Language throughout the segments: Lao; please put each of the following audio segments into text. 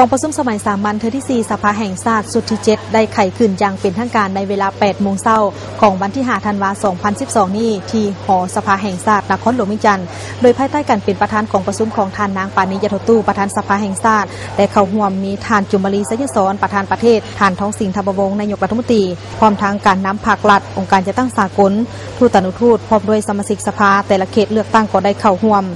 ກອງປະຊຸມສະໄໝສາມັນເທື່ອທີສີ່ ສະພາແຫ່ງຊາດຊຸດທີເຈັດ ໄດ້ໄຂຂຶ້ນຢ່າງເປັນທາງການໃນເວລາແປດໂມງເຊົ້າຂອງວັນທີຫ້າ ທັນວາ ສອງພັນສິບສອງນີ້ ທີ່ຫໍສະພາແຫ່ງຊາດນະຄອນຫຼວງວຽງຈັນ ໂດຍພາຍໃຕ້ການເປັນປະທານກອງປະຊຸມຂອງທ່ານນາງ ປານີ ຢາດໂທຕູ້ ປະທານສະພາແຫ່ງຊາດ ແລະ ເຂົ້າຮ່ວມມີທ່ານ ຈຸມມະລີ ໄຊຍະສອນ ປະທານປະເທດ, ທ່ານ ທອງສິງ ທຳປະວົງ ນາຍົກລັດຖະມົນຕີ ພ້ອມທັງການນຳພາກລັດ, ອົງການຈັດຕັ້ງສາກົນ, ທູຕານຸທູດ ພ້ອມດ້ວຍສະມາຊິກສະພາແຕ່ລະເຂດເລືອກຕັ້ງກໍໄດ້ເຂົ້າຮ່ວມ.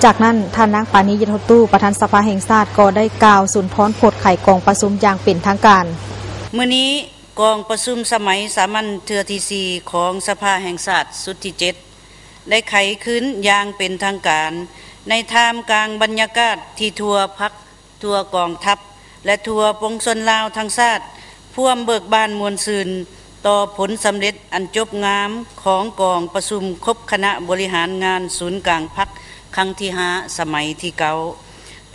ຈາກນັ້ນ ທ່ານນາງ ປານີ ຢາດໂທຕູ້ ປະທານສະພາແຫ່ງຊາດ ກໍໄດ້ກ່າວສຸນທອນໂພດໄຂກອງປະຊຸມຢ່າງເປັນທາງການ. ມື້ນີ້ ກອງປະຊຸມສະໄໝສາມັນເທື່ອທີສີ່ ຂອງສະພາແຫ່ງຊາດຊຸດທີເຈັດ ໄດ້ໄຂຄືນຢ່າງເປັນທາງການ ໃນທ່າມກາງບັນຍາກາດທີ່ທົ່ວພັກ, ທົ່ວກອງທັບ ແລະ ທົ່ວປວງຊົນລາວທັງຊາດ ພວມເບີກບານມ່ວນຊື່ນຕໍ່ຜົນສຳເລັດອັນຈົບງາມຂອງກອງປະຊຸມຄົບຄະນະບໍລິຫານງານສູນກາງພັກຄັ້ງທີຫ້າ ສະໄໝທີເກົ້າ.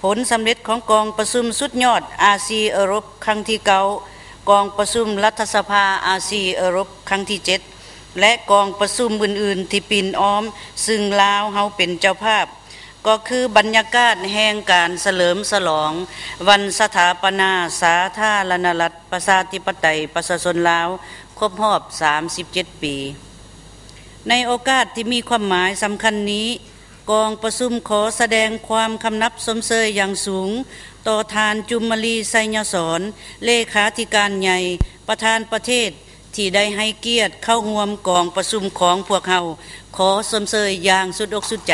ຜົນສຳເລັດຂອງກອງປະຊຸມສຸດຍອດອາຊີເອີຣົບຄັ້ງທີເກົ້າ, ກອງປະຊຸມລັດຖະສະພາອາຊີເອີຣົບຄັ້ງທີເຈັດ ແລະ ກອງປະຊຸມອື່ນໆທີ່ປິ່ນອ້ອມ ຊຶ່ງລາວເຮົາເປັນເຈົ້າພາບ ກໍຄືບັນຍາກາດແຫ່ງການສະເຫຼີມສະຫຼອງວັນສະຖາປະນາສາທາລະນະລັດ ປະຊາທິປະໄຕ ປະຊາຊົນລາວ ຄົບຮອບສາມສິບເຈັດປີ. ໃນໂອກາດທີ່ມີຄວາມໝາຍສຳຄັນນີ້, ກອງປະຊຸມຂໍສະແດງຄວາມຄຳນັບຊົມເຊີຍຢ່າງສູງຕໍ່ທ່ານ ຈຸມມະລີ ໄຊຍະສອນ ເລຂາທິການໃຫຍ່ ປະທານປະເທດ ທີ່ໄດ້ໃຫ້ກຽດເຂົ້າຮ່ວມກອງປະຊຸມຂອງພວກເຮົາ. ຂໍຊົມເຊີຍຢ່າງສຸດອົກສຸດໃຈ.